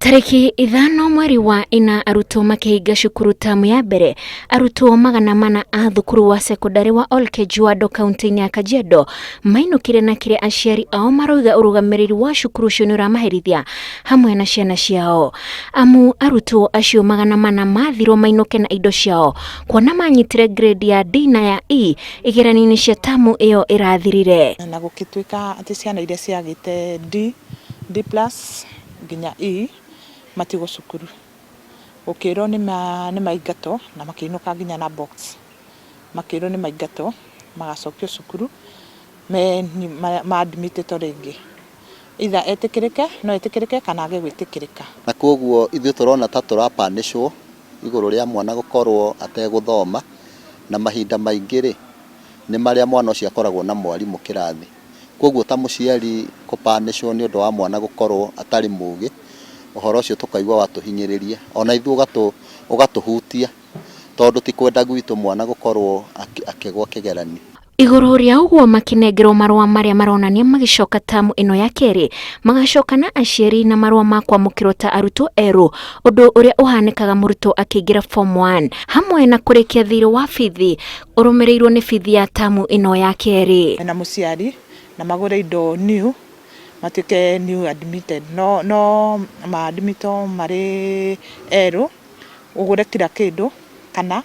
Tarĩki 5 mweri wa 4 arutwo makĩhinga cukuru tamu ya mbere, arutwo 400 a thukuru wa sekondari wa Olkejuado kaunti-inĩ ya Kajiado mainũkire na kĩrĩa aciari ao marauga ũrũgamĩrĩri wa cukuru ũcio nĩ ũramaherithia hamwe na ciana ciao. Amu arutwo acio 400 mathirwo mainũke na indo ciao kuona manyitire grade ya D na ya E igeranio-inĩ cia tamu ĩyo ĩrathirire. Na gũgĩtuĩka atĩ ciana iria ciagĩte D, D plus nginya E matigwo cukuru. Gũkĩrwo nĩ maingatwo na makĩinũka nginya na box. Makĩrwo nĩ maingatwo magacokio cukuru ma admitĩtwo rĩngĩ. Either etĩkĩrĩke no etĩkĩrĩke kana age gwĩtĩkĩrĩka. Na koguo ithuĩ tũrona ta tũrapanĩcwo igũrũ rĩa mwana gũkorwo ategũthoma, na mahinda maingĩ rĩ nĩ marĩa mwana ũcio akoragwo na mwarimũ kĩrathi. Koguo ta mũciari kũpanĩcwo nĩ ũndũ wa mwana gũkorwo atarĩ mũgĩ, ũhoro ũcio tũkaigua watũhinyĩrĩria, ona ithuĩ ũgatũhutia tondũ ti kwenda gwitũ mwana gũkorwo akĩgwa kĩgeranio. Igũrũ rĩa ũguo makĩnengerwo marũa marĩa maronania magĩcoka tamu ĩno ya kerĩ, magacoka na aciari na marũa ma kwamũkĩrwo ta arutwo erũ, ũndũ ũrĩa ũhanĩkaga mũrutwo akĩingĩra form 1, hamwe na kũrĩkia thirĩ wa bithi ũrũmĩrĩirwo nĩ bithi ya tamu ĩno ya kerĩ. Na mũciari na magũre indo new matuĩke new admitted, no no ma-admitwo marĩ erũ, ũgũre kila kĩndũ kana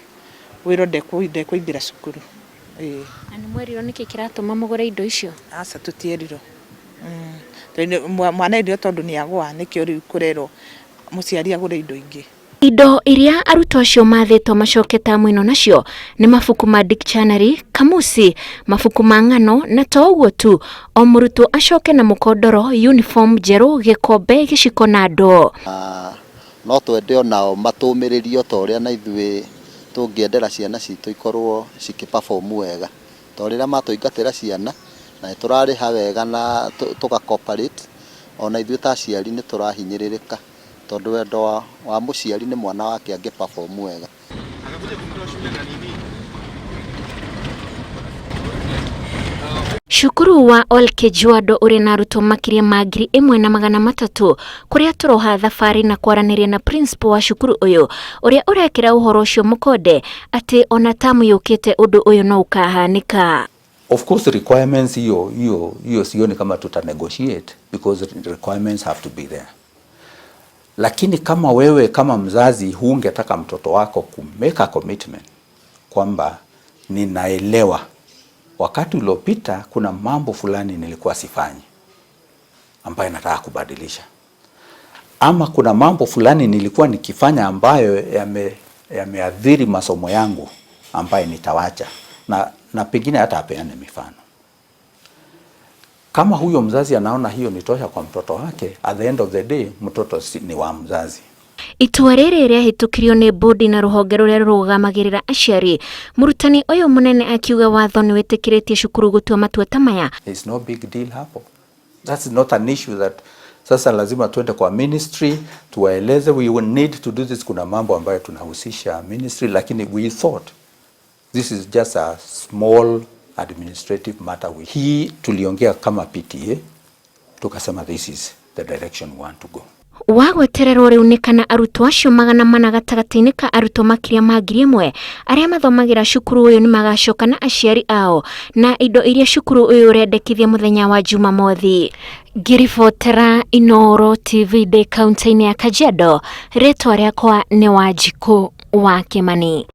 wĩrwo ndekũingĩra cukuru. Na nĩ mwerirwo nĩkĩ kĩratũma mũgũre indo icio? Aca, tũtierirwo. Mwana erirwo tondũ nĩ agũa, nĩkĩo rĩu kũrerwo mũciari agũre indo ingĩ. Indo iria arutwo acio mathĩtwo macoke tamu ĩno nacio nĩ mabuku ma dictionary, kamusi, mabuku ma ng'ano, na to ũguo tu, o mũrutwo acoke na mũkondoro, uniform njerũ, gĩkombe, gĩciko na ndoo. No twende onao matũmĩrĩrio ta ũrĩa na ithuĩ tũngĩendera ciana citũ ikorwo cikĩ perform wega, tondũ rĩrĩa matũingatĩra ciana na nĩ tũrarĩha wega na tũga cooperate, ona ithuĩ ta aciari nĩ tũrahinyĩrĩrĩka tondũ wendo wa mũciari nĩ mwana wake angĩ perform wega. Cukuru wa Olkejuado ũrĩ na arutwo makĩria ma 1,300, kũrĩa tũroha thabarĩ na kwaranĩria na principal wa cukuru ũyũ ũrĩa ũrekĩra ũhoro ũcio mũkonde atĩ ona tamu yũkĩte ũndũ ũyũ no ũkahanĩka. Of course requirements hiyo hiyo hiyo sioni kama tuta negotiate because requirements have to be there. Lakini kama wewe kama mzazi hungetaka mtoto wako ku make a commitment kwamba ninaelewa wakati uliopita kuna mambo fulani nilikuwa sifanyi ambayo nataka kubadilisha, ama kuna mambo fulani nilikuwa nikifanya ambayo yameathiri masomo yangu ambayo nitawacha, na pengine hata apeane mifano. Kama huyo mzazi anaona hiyo ni tosha kwa mtoto wake, at the end of the day mtoto ni wa mzazi. Itua rĩrĩ rĩahĩtũkirio nĩ bodi na rũhonge rũrĩa rũrũgamagĩrĩra aciari. Mũrutani ũyũ mũnene akiuga watho nĩ wĩtĩkĩrĩtie cukuru gũtua matua ta maya. There is no big deal hapo. That's not an issue that sasa lazima tuende kwa ministry tuwaeleze we will need to do this. Kuna mambo ambayo tunahusisha ministry, lakini we thought this is just a small administrative matter. Hii tuliongea kama PTA tukasema this is the direction we want to go. Wa gwetererwo rĩu nĩ kana arutwo acio 400 gatagatĩ-inĩ ka arutwo makĩria ma 1,000 arĩa mathomagĩra cukuru ũyũ nĩ magacoka na aciari ao na indo iria cukuru ũyũ ũrendekithia mũthenya wa Jumamothi. Ngĩribotera Inooro TV ndĩ kaunti-inĩ ya Kajiado, rĩtwa rĩakwa nĩ Wanjikũ wa Kĩmani.